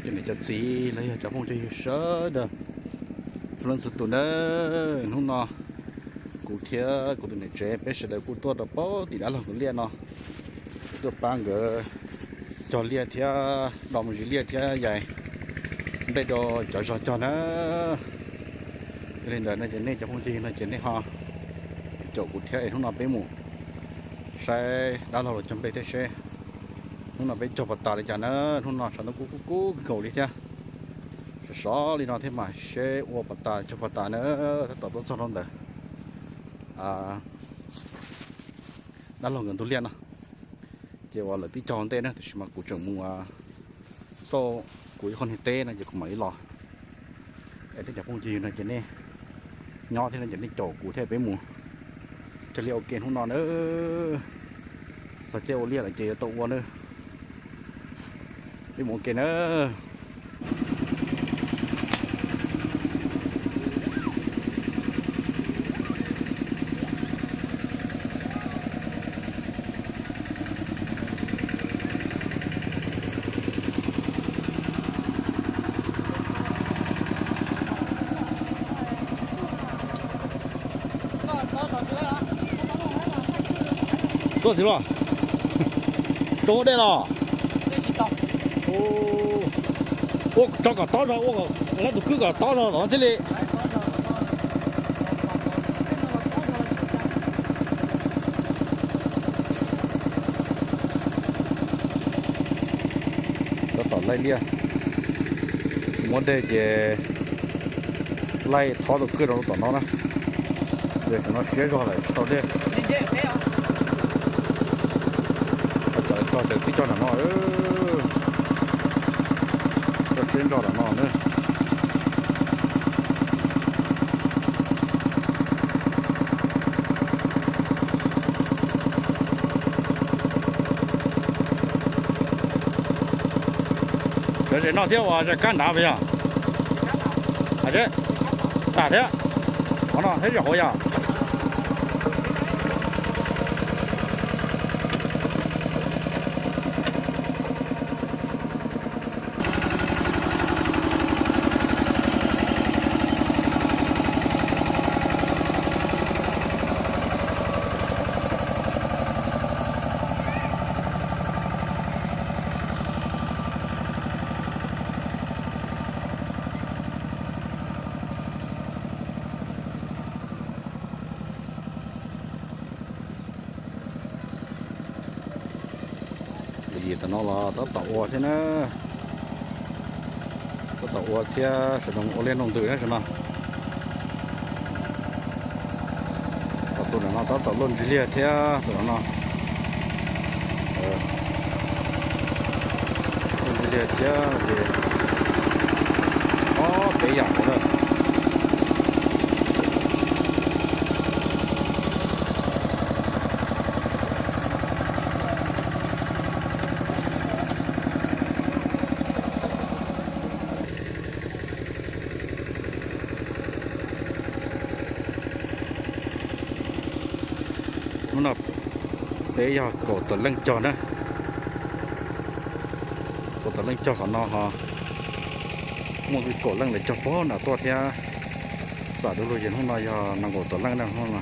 Cov niam cov txiv los yog cov phooj cov ywg sawv daws, txhua leej txhua tus na, hnub no kuv thiab kuv tus niam tsev peb sawv daws kuj tuaj rau pem tim dab laug nkawd liaj no, tuaj pab nkawd cog liaj thiab do mus zis liaj thiab yais nplej rau cov zog cog na. Yog li ntawd no ces nej cov phooj cov ywg no ces nej ho caum kuv thiab es hnub no peb mus saib dab laug los cog nplej thiab seb hnub no peb cog puas tas li cas na. Hnub no sawv ntoo kuj kub kub nkaus li thiab, sov sov li no thiab mas seb ua puas tas cog puas tas na. Tab tom tuaj txog rau ntawm dab laug nkawd ntug liaj no, ces uas lawv twb cog ua ntej na, tiam sis mas kuv tseem mus xauj kuv ib qho niag teb no ces kuv mam li los. Es nej cov phooj cov ywg no ces nej nyob thiab no ces nej caum kuv thiab peb mus cog liaj ua ke hnub no na. Txog caij ua liaj lawm ces yuav tau ua na. Peb mus ua ke na. Tuaj txiv los, tuaj ua dej los. Ua tso kom tob zog, ua lawv tus kwj kom tob zog tom no thiaj li. Tab tom laij liaj, muab dej ces laij thob tus kwj rau tom no na. Ces tam no siab zog lawm tsis tau dej. Cov cog ces twb cog nram no, cog siab ntso nram no na. Cov zes no thiab uas zes kab nrad puas yog? Tam thiab, qhov no thiab zes hauv yog. Tam no los tab tom ua thiab na. Tab tom ua thiab, sawv daws ua liaj noj ntws na sawv no. Tus no tab tom luaj ntsig liaj thiab tus no. Luaj ntsig liaj thiab ces ob peb yam no na. Hnub no peb yog kaum tawm leej cog na. Kaum tawm leej cog qhov no ho muaj kaum leej lawv cog pog nram tuaj thiab. Xam dua lug ces hnub no yog nees nkaum tawm leej na hnub no.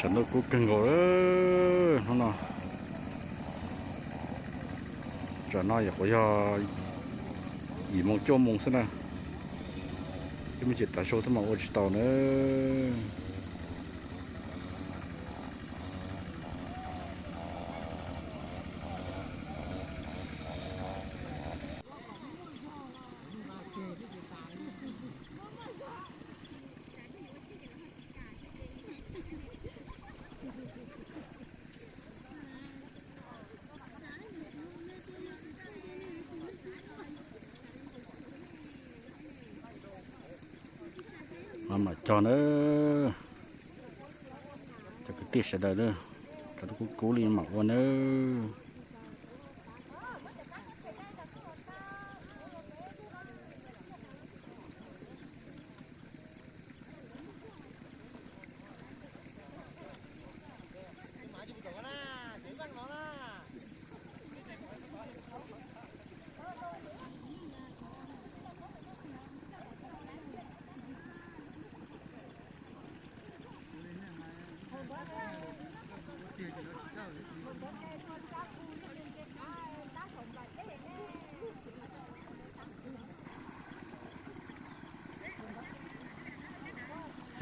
Ntuj kub kawg nkaus lawm hnub no. Tsam no yog quav yog yim moo cuaj moo xwb na, twb me ntsis tav su thiab mas ua tsis tau na. Mam cog nawb cov kwv tij sawv daws, cov kub kub li mam ua nawb.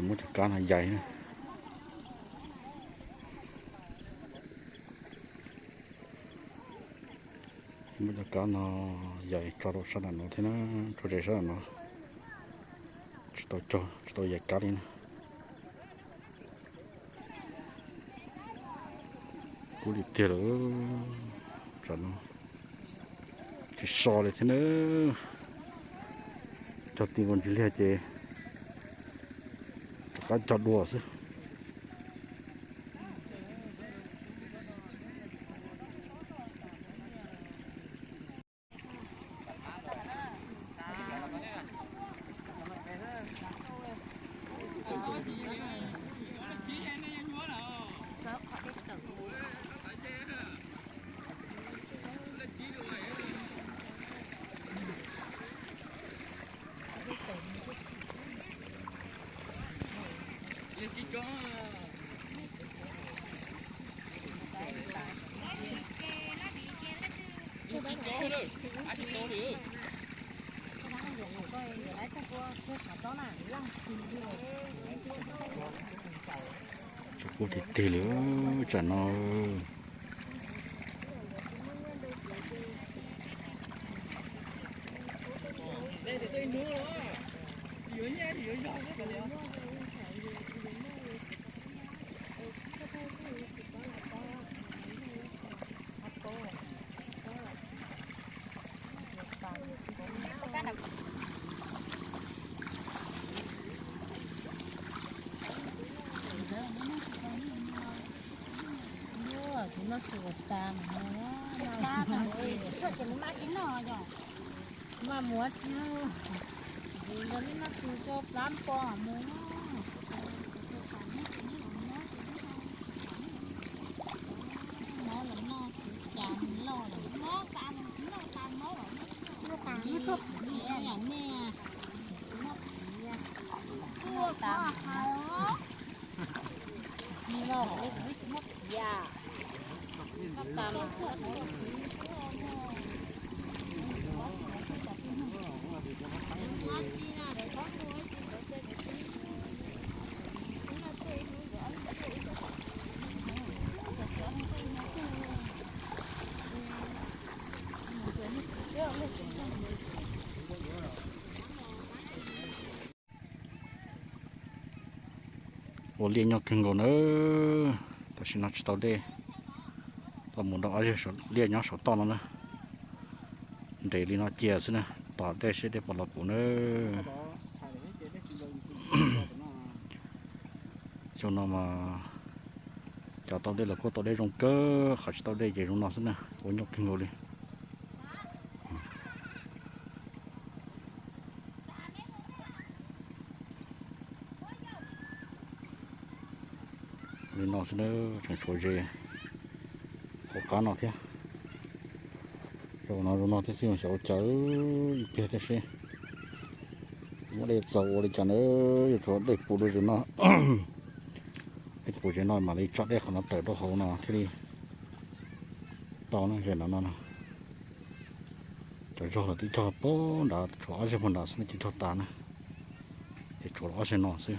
Muab cov kab no yais. Muab cov kab no yais tso rau sab nram no thiab na, tso ze sab nram no, tsis tau cog tsis tau yais kab li na. Kub li tiag lawm, tsam no tsis so li thiab na. Cog ti nkaus ntsis liag ces rov qab cog dua xwb. Tsov kub tiag tiag li tsam no. Mas muab tsis lug, nrog nej noj tus coj plab npo mus. Mob los noj, cas loj los noj, tas los noj, tas mob los noj. Noj tas noj tuaj. Yam nej noj tas hais os. Tsis los li kuv tsis noj tas. Ua liaj nyuaj kawg nkaus nawb. Tam sim no tsis tau dej, los mus nrog ob zeg liaj nyob saum toj no na. Nres li no cia xwb na, tos dej seb dej puas los puv nawb. Xyoo no mas cov tau dej los kuj tau dej zoo kawg, qhov tsis tau dej ces zoo no xwb na, ua nyuaj kawg nkaus li. Li no xwb na, tseem tshuav ze hauv qab no thiab. Zoo no zoo no thiab xwb, xyov ua cas ib pliag thiab seb muab dej txaus ua li cas na, yuav tshuav dej puv rau ze no. Tej puv zem no mam li tso dej qhov no tawm rau hauv no thiaj li tau na, zem no no. Cov zog lawv twb cog pem nrad, tshuav ob zeg puag nrad xwb no ces cog tas na, ces tshuav ob zeg no xwb.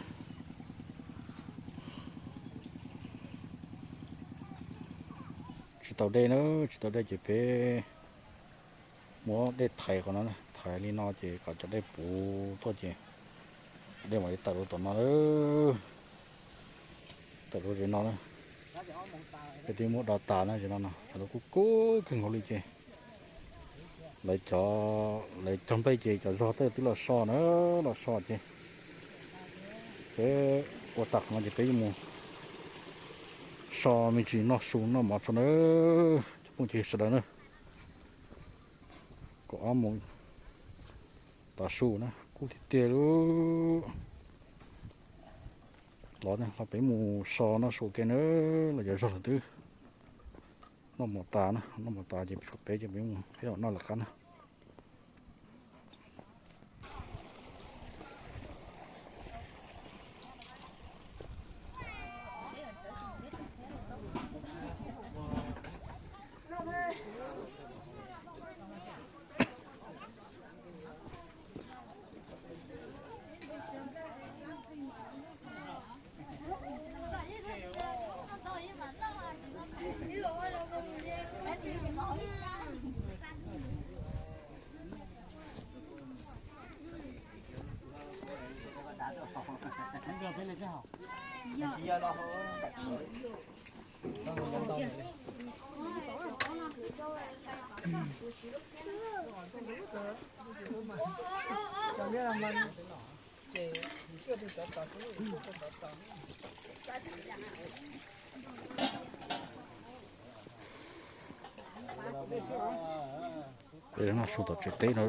Tsis tau dej na, tsis tau dej ces peb muab dej thaiv qhov no, thaiv li no ces kom cov dej puv tuaj ces cov dej mam li tawm rau tom no, tawm rau zem no na. Peb twb muab do tas na, zem no no, cov no kub kub kawg nkaus li ces lawv cov, lawv cog nplej ces cov zog tej twb los so na, los so ces peb ua tas qhov no ces peb yuav mus so me ntsis noj su noj mov tso na, cov phooj ywg sawv daws na. Kaum ob moos tav su na, kub tiag tiag li. Los, los peb mus so noj su ke na, los cov zog lawv twb noj mov tas na, noj mov tas ces peb ces peb mus peb noj lawv qab na. Peb noj su tom tsev teb no.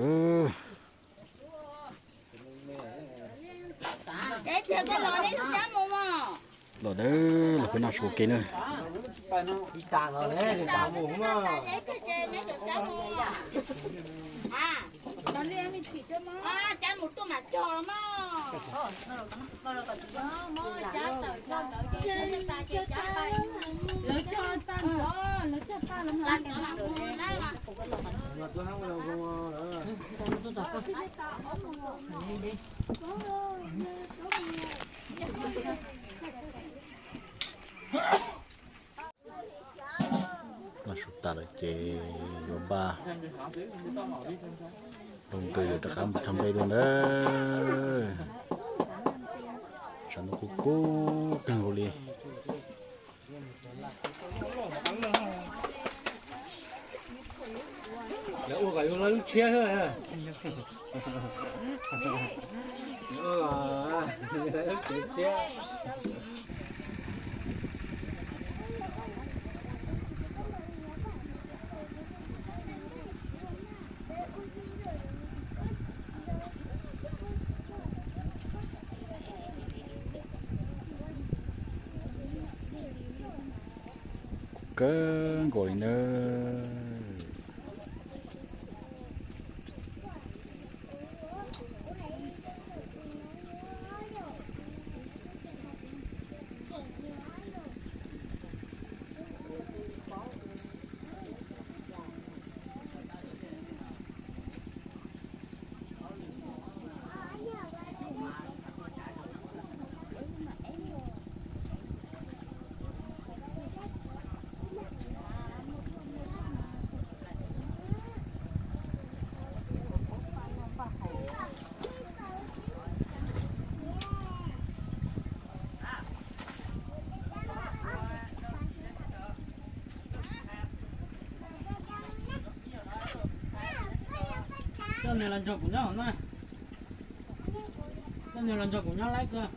Los dawb los peb noj su ke na. Noj su tas lawm ces yuav npaj, tus ntws yuav rov qab mus cog nplej dua ntawd. Tshav ntuj kub kub kawg nkaus li. Lawv ua kom yus lub tshiab xwb. Lub tsev tshiab. Kawg nkaus li nawb. Coj nws los nrog kuv nyob hauv na. Coj nws los nrog kuv nyob laib kawg.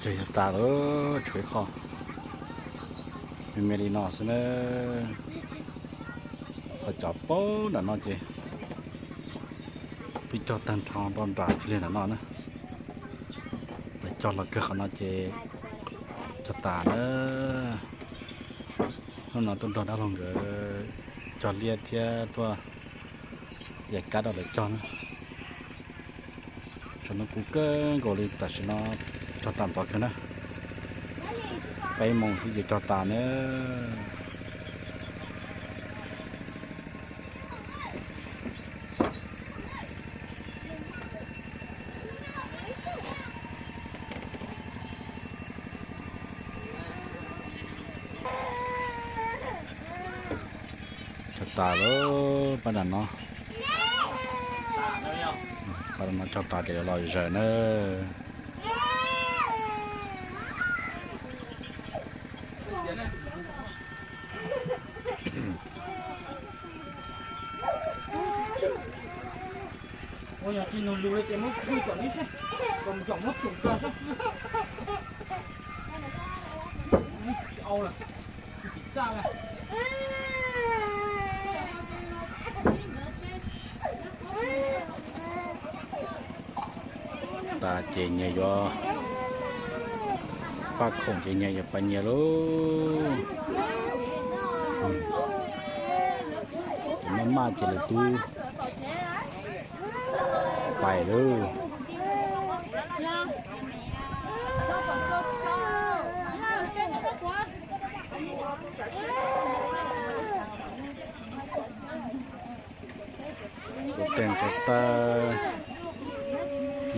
Ces yog tas lawm, tshuav ib qho me me li no xwb nawb. Cov paub nram no ces twb cog tag nrho nroj nram li nram no na. Lawv cog los kawg qhov no ces cog tas na. Hnub no tuaj nrog dab laug nkawd cog liaj thiab tuaj yam kab rau lawv cog na. Tshav ntuj kub kawg nkaus li tam sim no, cog tas ntxov kawg na. Peb moos xwb ces cog tas na. Cog tas lawm pab nram no. Pab nram no cog tas ces lawv los zaws na. Tas ces nyias yuav paj khoom ces nyias yuav pais nyias lauj. Maj maj ces lawv twb pais lauj. Ntxuav tes ntxuav taw,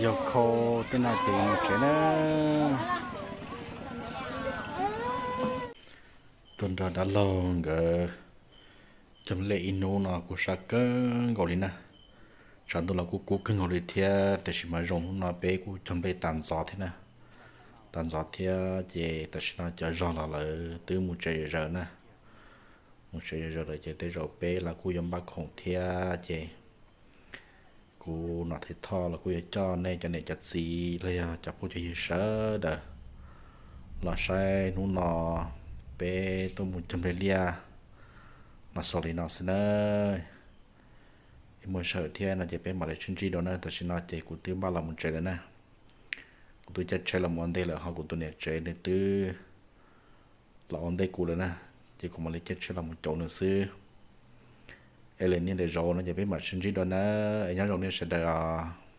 yog khau tej no ces mus tsev na. Tuaj nrog dab laug nkawd cog nplej ib hnub no kuj sab kawg nkaus li na. Tshav ntuj los kuj kub kawg nkaus li thiab, tiam sis mas zoo hnub no peb kuj cog nplej tas ntxov thiab na. Tas ntxov thiab ces tam sim no cov zog los lawv twb mus tsev zaws na. Mus tsev zaws lawm ces tej zaum peb los kuj yuav npaj khoom thiab ces kuv Nom Thaiv Thoj los kuj yuav coj nej cov niam cov txiv los yog cov phooj cov ywg sawv daws los saib hnub no peb tuaj mus cog nplej liaj los xaus li no xwb na. Ib muaj sij hawm thiab no ces peb mam li sib ntsib dua na. Tam sim no ces kuv twb npaj los mus tsev lawm na. Kuv twb caij tsheb los mus ua ntej lawm, ho kuv tus niam tsev nws twb los ua ntej kuv lawm na, ces kuv mam li caij tsheb los mus caum nws xwb. Es lwm niaj lwm zaus no ces peb mam sib ntsib dua na. Es nyob zoo nej sawv daws os.